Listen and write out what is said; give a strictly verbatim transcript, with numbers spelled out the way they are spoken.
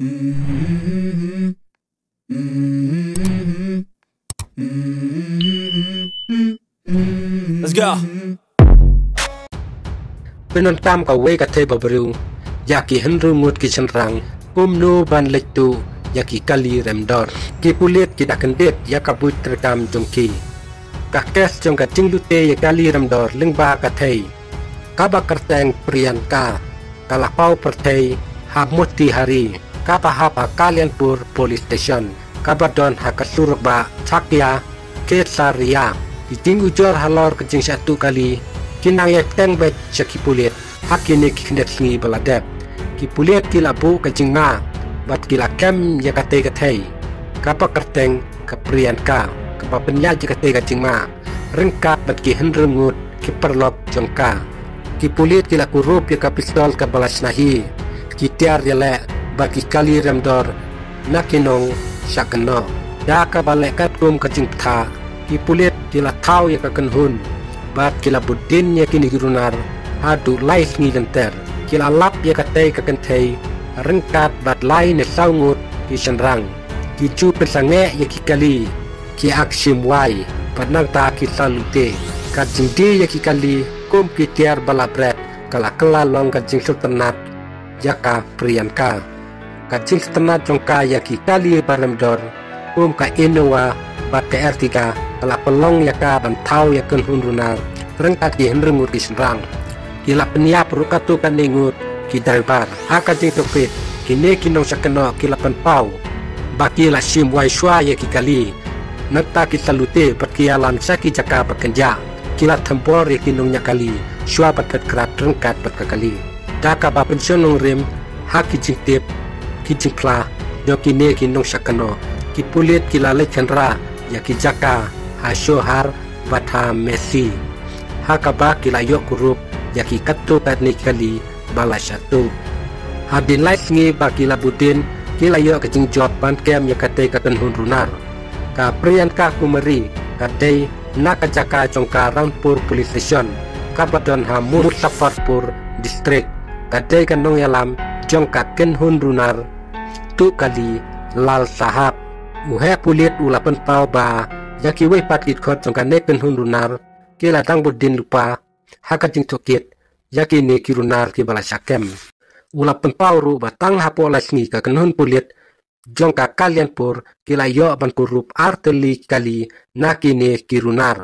Let's go. Pyndonkam kawei ka thei ba briew ïa ki hynriew ngut ki shynrang kumno ban leit tuh ïa ki kali rem dor. Ki pulit ki da kyndit ïa ka buit treikam jong ki. Ka kes jong ka jinglute ïa kali rem dor lyngba ka thei kaba kyrteng Priyanka ka la paw pyrthei ha Motihari, kaba hap ha Kalyanpur Police Station, kaba don ha ka surok ba Chakia Kesaria. Ki jingujor halor ka jingshah tuh kali ki nang ïa teng beit sha ki pulit ha kine ki khyndiat sngi ba la dep. Ki pulit ki la buh ka jingma bad ki la kem ïa katei ka thei kaba kyrteng ka Priyanka, kaba pynïaid ïa katei ka jingma ryngkat bad ki hynriew ngut ki paralok jong ka. Ki pulit ki la kurup ïa ka pistol kaba la shna hi, ki tiar ïaleh ba ki kali rem dor na ki nongshah kynnoh. Da kaba leh katkum ka jingbthah, ki pulit ki la thaw ïa ka kynhun bad ki la bud dien ïa kine ki runar haduh lai sngi lynter. Ki la lap ïa katei ka kynthei ryngkat bad lai ne saw ngut ki shynrang. Ki ju pynsangeh ïa ki kali, ki ak shim wai bad nangta ki sa lute. Ka jingdie ïa ki kali kum ki tiar ba la bret ka la kylla long ka jingsngewtynnat ïa ka Priyanka. Ka jingsngewtynnat jong ka ïa ki kali ba rem dor kum ka Innova bad ka Ertiga ka la pynlong ïa ka ban thaw ïa ka kynhun runar ryngkat ki hynriew ngut ki shynrang. Ki la pynïap ruh katto katne ngut ki driver. Ha ka jingtohkit, kine ki nongshah kynnoh ki la pynpaw ba ki la shim wai shuwa ïa ki kali. Nangta ki sa lute bad ki ïalam sha ki jaka ba kynjah. Ki la thombor ïa ki nongñiah kali shuwa ban phet krad ryngkat bad ka kali. Da kaba pynshong nongrim ha ki jingtip ki jingphla jong kine ki nongshah kynnoh, ki pulit ki la leit khynra ïa ki jaka ha Sohar bad ha Mesi, ha kaba ki la ïoh kurup ïa ki katto katne ki kali ba la shah tuh. Hadien lai sngi ba ki la bud dien, ki la ïoh ka jingjop ban kem ïa katei ka kynhun runar. Ka Priyanka Kumari ka dei na ka jaka jong ka Rampur Police Station kaba don ha Muzaffarpur District. Ka dei ka nongïalam jong ka kynhun runar tuh kali Lal Sahab. U heh pulit u la pynpaw ba ïa kiwei pat ki dkhot jong kane ka kynhun runar ki la dang bud dien lypa ha ka jingtohkit ïa kine ki runar kiba la shah kem. U la pynpaw ruh ba tang hapoh lai sngi ka kynhun pulit jong ka Kalyanpur ki la ïoh ban kurup ar tylli ki kali na kine ki runar.